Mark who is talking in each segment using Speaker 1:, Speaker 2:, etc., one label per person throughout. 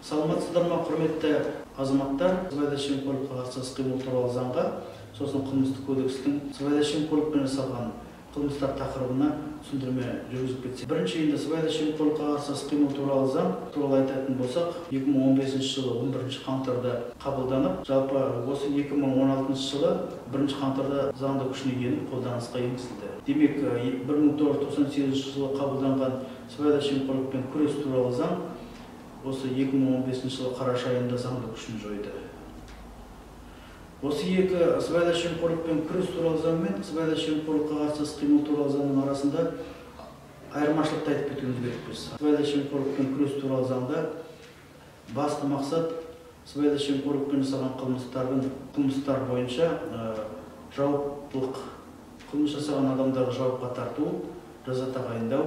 Speaker 1: Саламатсыздар ма, құрметті азаматтар? Сыбайлас жемқорлыққа қарсы іс-қимыл туралы заңға, сосын қылмыстық кодекстің сыбайлас жемқорлықпен жасалған қылмыстар тақырыбына түсіндірме жүргізіп кетсек. Бірінші енді сыбайлас жемқорлыққа қарсы іс-қимыл туралы заң туралы айтатын болсақ, 2015 жылы 11 қаңтарда қабылданып, жалпы осы 2016 жылы 1 қаңтарда заңды күшіне еніп қолданысқа енгізілді. Демек, 1998 жылы қабылданған сыбайлас жемқорлықпен күрес туралы заң осы 2015 жылы қараша айында заңды күшін жойды. Осы екі сыбайлас жемқорлықпен күрес туралы заң мен сыбайлас жемқорлыққа қарсы іс-қимыл туралы заңның арасында айырмашылықты айтып кетуіміз керекпіз. Сыбайлас жемқорлықпен күрес туралы заңда басты мақсат сыбайлас жемқорлықпен жасалған қылмыстар бойынша жауаптылық, қылмыс жасаған адамдарды жауапқа тарту, жаза тағайындау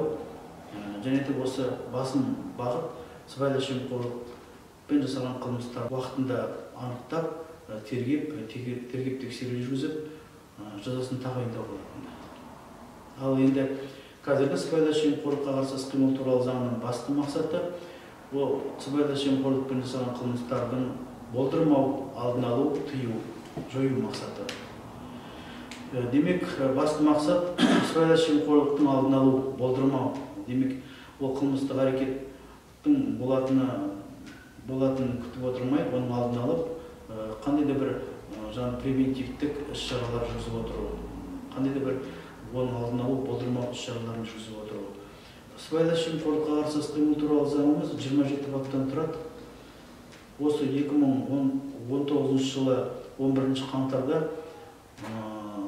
Speaker 1: және де осы басым бағыт сыбайлас жемқорлықпен жасалған қылмыстар уақытында анықтап, тергеп тексеру жүргізіп, жазасын тағайындау болатын. Ал енді қазіргі сыбайлас жемқорлыққа қарсы іс-қимыл туралы заңның басты мақсаты ол сыбайлас жемқорлықпен жасалған қылмыстардың болдырмау, алдын алу, тыю, жою мақсаты. Демек, басты мақсат сыбайлас жемқорлықтың алдын алу, болдырмау. Демек, ол қылмыстық әрекеттің болатынын күтіп отырмай, оның алдын алып, қандай да бір жаңа превентивтік іс-шаралар жүргізіп отыру, қандай да бір оның алдын алу, болдырмау іс-шараларын жүргізіп отыру. Сыбайлас жемқорлыққа қарсы іс-қимыл туралы заңымыз 27 баптан тұрады. Осы 2019 жылы 11 қаңтарда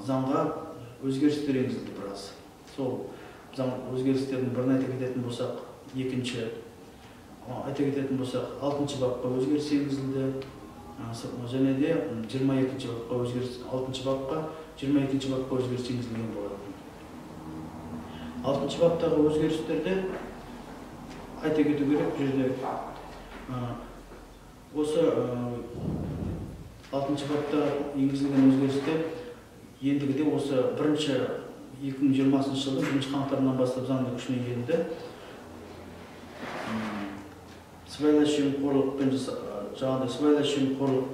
Speaker 1: заңға өзгерістер енгізілді біраз. Сол заң өзгерістердің бірін айта кететін болсақ, екінші айта кететін болсақ, 6 бапқа өзгеріс енгізілді. Және де 22 бапқа өзгеріс, 6 бапқа 22 бапқа өзгеріс енгізілген болатын. 6 баптағы өзгерістерде айта кету керек, бұл жерде осы 6 бапта енгізілген өзгерісте ендігіде осы бірінші 2020 жылдың 1 қаңтарынан бастап заңды күшіне енді. Сыбайлас жемқорлықпен жаңағыдай сыбайлас жемқорлық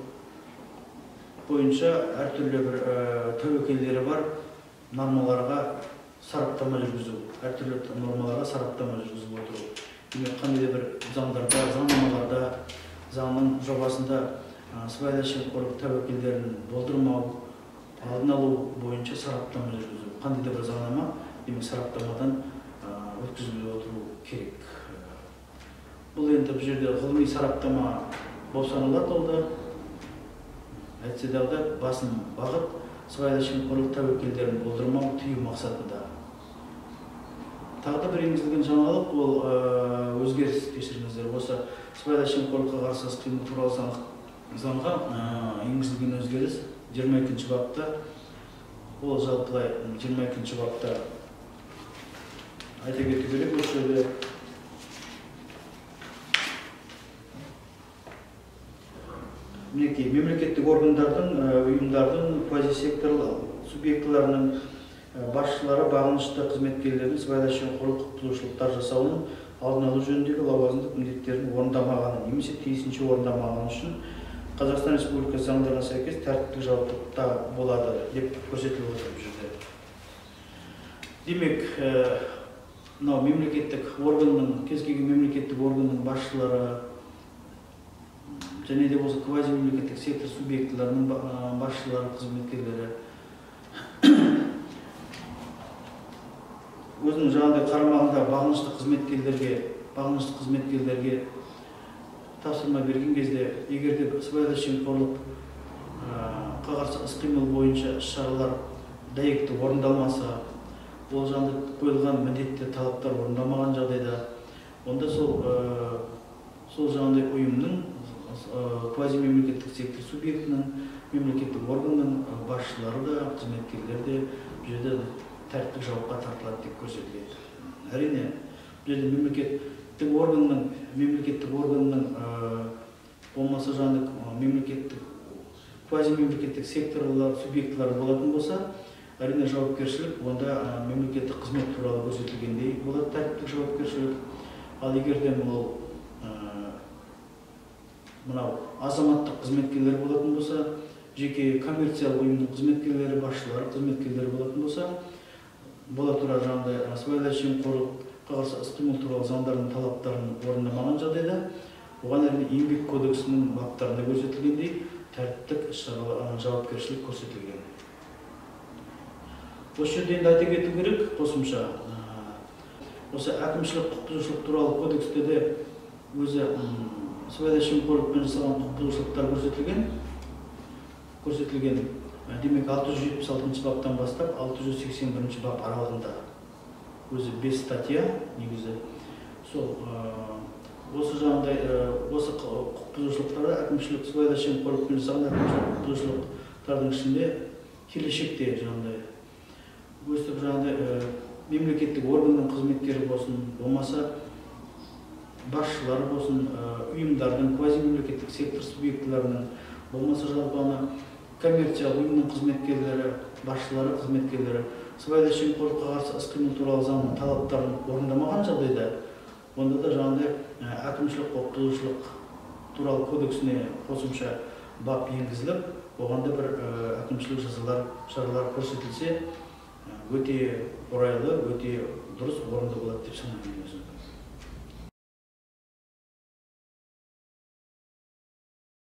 Speaker 1: бойынша әртүрлі бір тәуекелдері бар нормаларға сараптама жүргізу, әртүрлі нормаларға сараптама жүргізіп отыру. Демек, қандай да бір заңдарда, заңнамаларда, заңның жобасында сыбайлас жемқорлық тәуекелдерін болдырмау, алдын алу бойынша сараптама жүргізу. Қандай да бір заңнама, демек, сараптамадан өткізіліп отыру керек. Бұл енді бұл жерде ғылыми сараптама болып саналады ол да. Әйтсе де басым бағыт сыбайлас жемқорлық тәуекелдерін болдырмау, тыю мақсатында. Тағы да бір енгізілген жаңалық ол өзгеріс, кешіріңіздер, осы сыбайлас жемқорлыққа қарсы іс-қимыл туралы заңға енгізілген өзгеріс 22 бапта, ол жалпылай 22 бапта айта кету керек, осы жерде мінекей мемлекеттік органдардың, ұйымдардың, квазисекторлы субъектілерінің басшылары бағынышты қызметкерлердің сыбайлас жемқорлық құқық бұзушылықтар жасауының алдын алу жөніндегі лауазымдық міндеттерін орындамағаны немесе тиісінше орындамағаны үшін Қазақстан Республикасы заңдарына сәйкес тәртіптік жауаптылықта болады деп көрсетіліп отыр бұл жерде. Демек, мынау мемлекеттік органның, кез келген мемлекеттік органның басшылары және де болса квазимемлекеттік сектор субъектілерінің басшылары, қызметкерлері өзінің жаңағыдай қарамағында бағынышты қызметкерлерге тапсырма берген кезде, егер де сыбайлас жемқорлыққа қарсы іс-қимыл бойынша іс-шаралар дәйекті орындалмаса, ол жаңағыдай қойылған міндетті талаптар орындалмаған жағдайда, онда сол жаңағыдай ұйымның, квазимемлекеттік сектор субъектінің, мемлекеттік органның басшылары да, қызметкерлері де бұл жерде тәртіптік жауапқа тартылады деп көрсетіледі. Әрине, бұл жерде мемлекеттік органның болмаса жаңағыдай мемлекеттік, квазимемлекеттік секторлар, субъектілер болатын болса, әрине жауапкершілік онда мемлекеттік қызмет туралы көрсетілгендей болады тәртіптік жауапкершілік. Ал егер де ол Мынау азаматтық қызметкерлер болатын болса, жеке коммерциялық ұйымның қызметкерлері, басшылары, қызметкерлері болатын болса, бола тұра жаңағыдай сыбайлас жемқорлыққа қарсы іс-қимыл туралы заңдардың талаптарын орындамаған жағдайда, оған әрине Еңбек кодексінің баптарында көрсетілгендей тәртіптік іс-шаралар, жауапкершілік көрсетілген. Осы жерде енді айта кету керек қосымша, осы әкімшілік құқық бұзушылық туралы кодексте де өзі сыбайлас жемқорлықпен жасалған құқық бұзушылықтар көрсетілген. Демек, 676 баптан бастап 681 бап аралығында өзі 5 статья негізі. Сол осы жаңағыдай осы құқық бұзушылықтарды әкімшілік сыбайлас жемқорлықпен жасалған әкімшілік құқық бұзушылықтардың ішінде келешекте жаңағыдай өстіп жаңағыдай мемлекеттік органның қызметкері болсын, болмаса басшылары болсын, ұйымдардың, квазимемлекеттік сектор субъектілерінің, болмаса жалпы ана коммерциялық ұйымның қызметкерлері, басшылары, қызметкерлері сыбайлас жемқорлыққа қарсы іс-қимыл туралы заңның талаптарын орындамаған жағдайда, онда да жаңағыдай әкімшілік құқық бұзушылық туралы кодексіне қосымша бап енгізіліп, оған да бір әкімшілік жазалар, шаралар көрсетілсе, өте орайлы, өте дұрыс, орынды болады деп санаймын өзім.